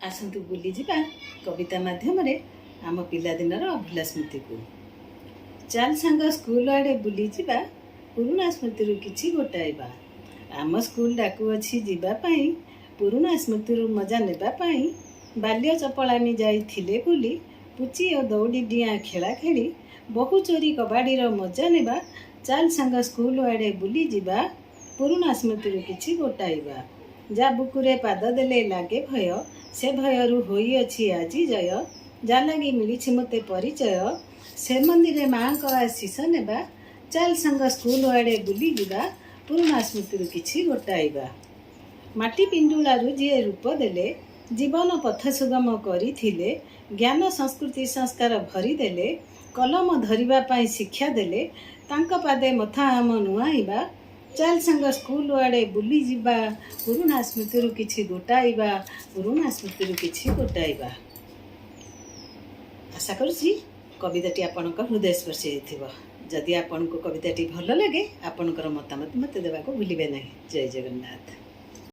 ଆସନ୍ତୁ ବୁଲିଯିବା କବିତା ମାଧ୍ୟମରେ ଆମ ପିଲାଦିନର ଅଭୁଲା ସ୍ମୃତିକୁ। ଚାଲ ସାଙ୍ଗ, ସ୍କୁଲ ଆଡ଼େ ବୁଲିଯିବା, ପୁରୁଣା ସ୍ମୃତିରୁ କିଛି ଗୋଟାଇବା। ଆମ ସ୍କୁଲ ଡାକୁଅଛି ଯିବା ପାଇଁ, ପୁରୁଣା ସ୍ମୃତିରୁ ମଜା ନେବା ପାଇଁ। ବାଲ୍ୟ ଚପଳାମି ଯାଇଥିଲେ ବୁଲି, ପୁଚି ଓ ଦଉଡ଼ି ଡିଆଁ ଖେଳା ଖେଳି, ବହୁ ଚୋରି କବାଡ଼ିର ମଜା ନେବା। ଚାଲ ସାଙ୍ଗ, ସ୍କୁଲ ଆଡ଼େ ବୁଲିଯିବା, ପୁରୁଣା ସ୍ମୃତିରୁ କିଛି ଗୋଟାଇବା। ଯା ବୁକୁରେ ପାଦ ଦେଲେ ଲାଗେ ଭୟ, ସେ ଭୟରୁ ହୋଇଅଛି ଆଜି ଜୟ। ଯା ଲାଗି ମିଳିଛି ମୋତେ ପରିଚୟ, ସେ ମନ୍ଦିରେ ମାଙ୍କ ଆଶିଷ ନେବା। ଚାଲ ସାଙ୍ଗ, ସ୍କୁଲ ଆଡ଼େ ବୁଲିଯିବା, ପୁରୁଣା ସ୍ମୃତିରୁ କିଛି ଗୋଟାଇବା। ମାଟି ପିଣ୍ଡୁଳାରୁ ଯିଏ ରୂପ ଦେଲେ, ଜୀବନ ପଥ ସୁଗମ କରିଥିଲେ, ଜ୍ଞାନ, ସଂସ୍କୃତି, ସଂସ୍କାର ଭରିଦେଲେ, କଲମ ଧରିବା ପାଇଁ ଶିକ୍ଷା ଦେଲେ, ତାଙ୍କ ପାଦେ ମଥା ଆମ ନୁଆଁଇବା। ଚାଲ ସାଙ୍ଗ, ସ୍କୁଲ ଆଡ଼େ ବୁଲିଯିବା, ପୁରୁଣା ସ୍ମୃତିରୁ କିଛି ଗୋଟାଇବା, ପୁରୁଣା ସ୍ମୃତିରୁ କିଛି ଗୋଟାଇବା। ଆଶା କରୁଛି କବିତାଟି ଆପଣଙ୍କ ହୃଦୟସ୍ପର୍ଶୀ ହେଇଥିବ। ଯଦି ଆପଣଙ୍କୁ କବିତାଟି ଭଲ ଲାଗେ, ଆପଣଙ୍କର ମତାମତ ମୋତେ ଦେବାକୁ ଭୁଲିବେ ନାହିଁ। ଜୟ ଜଗନ୍ନାଥ।